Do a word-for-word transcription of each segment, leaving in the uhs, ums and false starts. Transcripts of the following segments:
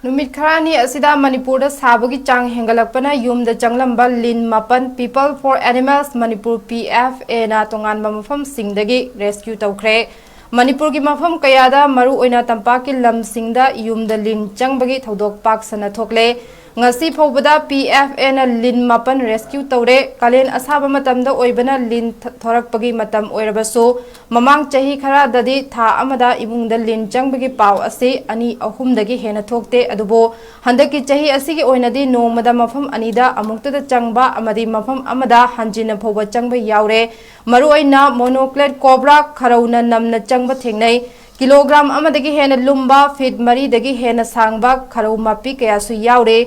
ꯅꯨꯃꯤꯠ ꯈꯔꯅꯤ ꯑꯁꯤꯗ ꯃꯅꯤꯄꯨꯔꯗ ꯁꯥꯕꯒꯤ ꯆꯥꯡ ꯍꯦꯟꯒꯠꯂꯛꯄꯅ ꯌꯨꯝꯗ ꯆꯪꯂꯝꯕ ꯂꯤꯟ ꯃꯥꯄꯟ People for Animals Manipur, P F A ꯅ ꯇꯣꯉꯥꯟꯕ ꯃꯐꯝꯁꯤꯡꯗꯒꯤ rescue ꯇꯧꯈ꯭ꯔꯦ꯫ ꯃꯅꯤꯄꯨꯔꯒꯤ ꯃꯐꯝ ꯀꯌꯥꯗ, ꯃꯔꯨꯑꯣꯏꯅ ꯇꯝꯄꯥꯛꯀꯤ ꯂꯝꯁꯤꯡꯗ ꯌꯨꯝꯗ ꯂꯤꯟ ꯆꯪꯕꯒꯤ ꯊꯧꯗꯣꯛ ꯄꯥꯛ ꯁꯟꯅ ꯊꯣꯛꯂꯦ꯫ ꯉꯁꯤ ꯐꯥꯎꯕꯗ P F A ꯅ ꯂꯤꯟ ꯃꯥꯄꯟ rescue ꯇꯧꯔꯦ꯫ ꯀꯥꯂꯦꯟ ꯑꯁꯥꯕ ꯃꯇꯝꯗ ꯑꯣꯏꯕꯅ ꯂꯤꯟ ꯊ-, ꯊꯣꯔꯛꯄꯒꯤ ꯃꯇꯝ ꯑꯣꯏꯔꯕꯁꯨ, ꯃꯃꯥꯡ ꯆꯍꯤ ꯈꯔꯗꯗꯤ ꯊꯥ ꯑꯃꯗ ꯏꯃꯨꯡꯗ ꯂꯤꯟ ꯆꯪꯕꯒꯤ ꯄꯥꯎ ꯑꯁꯤ ꯑꯅꯤ ꯑꯍꯨꯝꯗꯒꯤ ꯍꯦꯟꯅ ꯊꯣꯛꯇꯦ꯫ ꯑꯗꯨꯕꯨ ꯍꯟꯗꯛꯀꯤ ꯆꯍꯤ ꯑꯁꯤꯒꯤ ꯑꯣꯏꯅꯗꯤ ꯅꯣꯡꯃꯗ ꯃꯐꯝ ꯑꯅꯤꯗ ꯑꯃꯨꯛꯇꯗ ꯆꯪꯕ ꯑꯃꯗꯤ ꯃꯐꯝ ꯑꯃꯗ ꯍꯟꯖꯤꯟꯅ ꯐꯥꯎꯕ ꯆꯪꯕ ꯌꯥꯎꯔꯦ꯫ ꯃꯔꯨꯑꯣꯏꯅ monocled cobra, ꯈꯔꯧꯅ ꯅꯝꯅ ꯆꯪꯕ ꯊꯦꯡꯅꯩ꯫ ꯀꯤꯂꯣꯒ꯭ꯔꯥꯝ ꯑꯃꯗꯒꯤ ꯍꯦꯟꯅ ꯂꯨꯝꯕ, ꯐꯤꯠ ꯃꯔꯤꯗꯒꯤ ꯍꯦꯟꯅ ꯁꯥꯡꯕ ꯈꯔꯧ ꯃꯄꯤ ꯀꯌꯥꯁꯨ ꯌꯥꯎꯔꯦ꯫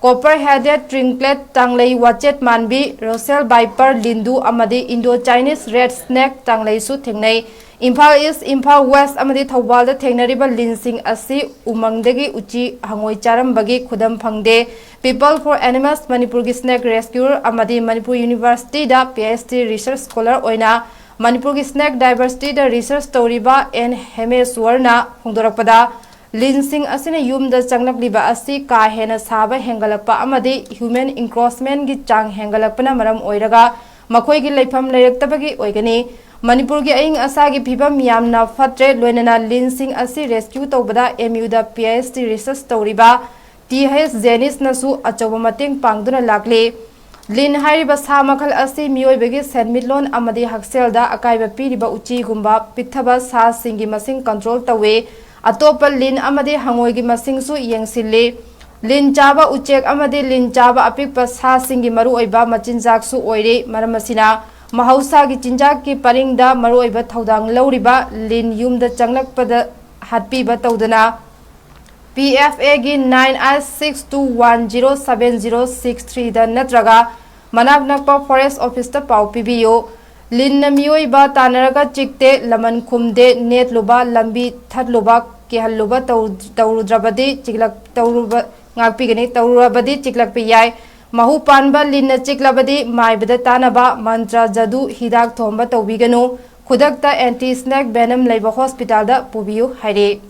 Copper headed tringlet, ꯇꯥꯡꯂꯩ ꯋꯥꯆꯦꯠ ꯃꯥꯟꯕꯤ, Russell's viper, ꯂꯤꯟꯗꯨ ꯑꯃꯗꯤ Indo Chinese red snake, ꯇꯥꯡꯂꯩꯁꯨ ꯊꯦꯡꯅꯩ꯫ ꯏꯝꯐꯥꯜ ꯏꯁ, ꯏꯝꯐꯥꯜ ꯋꯦꯁ ꯑꯃꯗꯤ ꯊꯧꯕꯥꯜꯗ ꯊꯦꯡꯅꯔꯤꯕ ꯂꯤꯟꯁꯤꯡ ꯑꯁꯤ ꯎꯃꯪꯗꯒꯤ ꯎꯆꯤ ꯍꯪꯉꯣꯏ ꯆꯥꯔꯝꯕꯒꯤ ꯈꯨꯗꯝ ꯐꯪꯗꯦ꯫ People for Animals ꯃꯅꯤꯄꯨꯔꯒꯤ snake rescuer ꯑꯃꯗꯤ ꯃꯅꯤꯄꯨꯔ ꯌꯨꯅꯤꯚꯔꯁꯤꯇꯤꯗ P H D research scholar ꯑꯣꯏꯅ ꯃꯅꯤꯄꯨꯔꯒꯤ snake diversity ꯗ research ꯇꯧꯔꯤꯕ N ꯍꯦꯃꯦꯁ꯭ꯋꯔꯅ ꯐꯣꯡꯗꯣꯔꯛꯄꯗ, ꯂꯤꯟꯁꯤꯡ ꯑꯁꯤꯅ ꯌꯨꯝꯗ ꯆꯪꯂꯛꯂꯤꯕ ꯑꯁꯤ ꯀꯥ ꯍꯦꯟꯅ ꯁꯥꯕ ꯍꯦꯟꯒꯠꯂꯛꯄ ꯑꯃꯗꯤ human encroachment ꯀꯤ ꯆꯥꯡ ꯍꯦꯟꯒꯠꯂꯛꯄꯅ ꯃꯔꯝ ꯑꯣꯏꯔꯒ ꯃꯈꯣꯏꯒꯤ ꯂꯩꯐꯝ ꯂꯩꯔꯛꯇꯕꯒꯤ ꯑꯣꯏꯒꯅꯤ꯫ ꯃꯅꯤꯄꯨꯔꯒꯤ ꯑꯏꯪ ꯑꯁꯥꯒꯤ ꯐꯤꯕꯝ ꯌꯥꯝꯅ ꯐꯠꯇ꯭ꯔꯦ, ꯂꯣꯏꯅꯅ ꯂꯤꯟꯁꯤꯡ ꯑꯁꯤ rescue ꯇꯧꯕꯗ M U ꯗ P H D research ꯇꯧꯔꯤꯕ T H ꯖꯦꯅꯤꯁꯅꯁꯨ ꯑꯆꯧꯕ ꯃꯇꯦꯡ ꯄꯥꯡꯗꯨꯅ ꯂꯥꯛꯂꯤ꯫ ꯂꯤꯟ ꯍꯥꯏꯔꯤꯕ ꯁꯥ ꯃꯈꯜ ꯑꯁꯤ ꯃꯤꯑꯣꯏꯕꯒꯤ ꯁꯦꯟꯃꯤꯠꯂꯣꯟ ꯑꯃꯗꯤ ꯍꯛꯁꯦꯜꯗ ꯑꯀꯥꯏꯕ ꯄꯤꯔꯤꯕ ꯎꯆꯤꯒꯨꯝꯕ ꯄꯤꯛꯊꯕ ꯁꯥꯁꯤꯡꯒꯤ ꯃꯁꯤꯡ control ꯇꯧꯏ꯫ ꯑꯇꯣꯞꯄ ꯂꯤꯟ ꯑꯃꯗꯤ ꯍꯪꯉꯣꯏꯒꯤ ꯃꯁꯤꯡꯁꯨ ꯌꯦꯡꯁꯤꯜꯂꯤ꯫ ꯂꯤꯟ ꯆꯥꯕ ꯎꯆꯦꯛ ꯑꯃꯗꯤ ꯂꯤꯟ ꯆꯥꯕ ꯑꯄꯤꯛꯄ ꯁꯥꯁꯤꯡꯒꯤ ꯃꯔꯨꯑꯣꯏꯕ ꯃꯆꯤꯟꯖꯥꯛꯁꯨ ꯑꯣꯏꯔꯤ꯫ ꯃꯔꯝ ꯑꯁꯤꯅ, ꯃꯍꯧꯁꯥꯒꯤ ꯆꯤꯟꯖꯥꯛꯀꯤ ꯄꯔꯤꯡꯗ ꯃꯔꯨꯑꯣꯏꯕ ꯊꯧꯗꯥꯡ ꯂꯧꯔꯤꯕ ꯂꯤꯟ ꯌꯨꯝꯗ ꯆꯪꯂꯛꯄꯗ ꯍꯥꯠꯄꯤꯕ ꯇꯧꯗꯅ, P F A ꯒꯤ nine eight six two one zero seven zero six three ꯗ ꯅꯠꯇ꯭ꯔꯒ ꯃꯅꯥꯛ ꯅꯛꯄ forest office ꯇ ꯄꯥꯎ ꯄꯤꯕꯤꯌꯨ꯫ ꯂꯤꯟꯅ ꯃꯤꯑꯣꯏꯕ ꯇꯥꯟꯅꯔꯒ ꯆꯤꯛꯇꯦ, ꯂꯃꯟ ꯈꯨꯝꯗꯦ, ꯅꯦꯠꯂꯨꯕ, ꯂꯝꯕꯤ ꯊꯠꯂꯨꯕ, ꯀꯤꯍꯜꯂꯨꯕ ꯇꯧ-, ꯇꯧꯔꯨꯗ꯭ꯔꯕꯗꯤ ꯆꯤꯛꯂꯛ-, ꯇꯧꯔꯨꯕ, ꯉꯥꯛꯄꯤꯒꯅꯤ, ꯇꯧꯔꯨꯔꯕꯗꯤ ꯆꯤꯛꯂꯛꯄ ꯌꯥꯏ꯫ ꯃꯍꯨ ꯄꯥꯟꯕ ꯂꯤꯟꯅ ꯆꯤꯛꯂꯕꯗꯤ ꯃꯥꯏꯕꯗ ꯇꯥꯅꯕ ꯃꯟꯇ꯭ꯔ, ꯖꯗꯨ, ꯍꯤꯗꯥꯛ ꯊꯣꯝꯕ ꯇꯧꯕꯤꯒꯅꯨ꯫ ꯈꯨꯗꯛꯇ anti snake venom ꯂꯩꯕ hospital ꯗ ꯄꯨꯕꯤꯌꯨ ꯍꯥꯏꯔꯤ꯫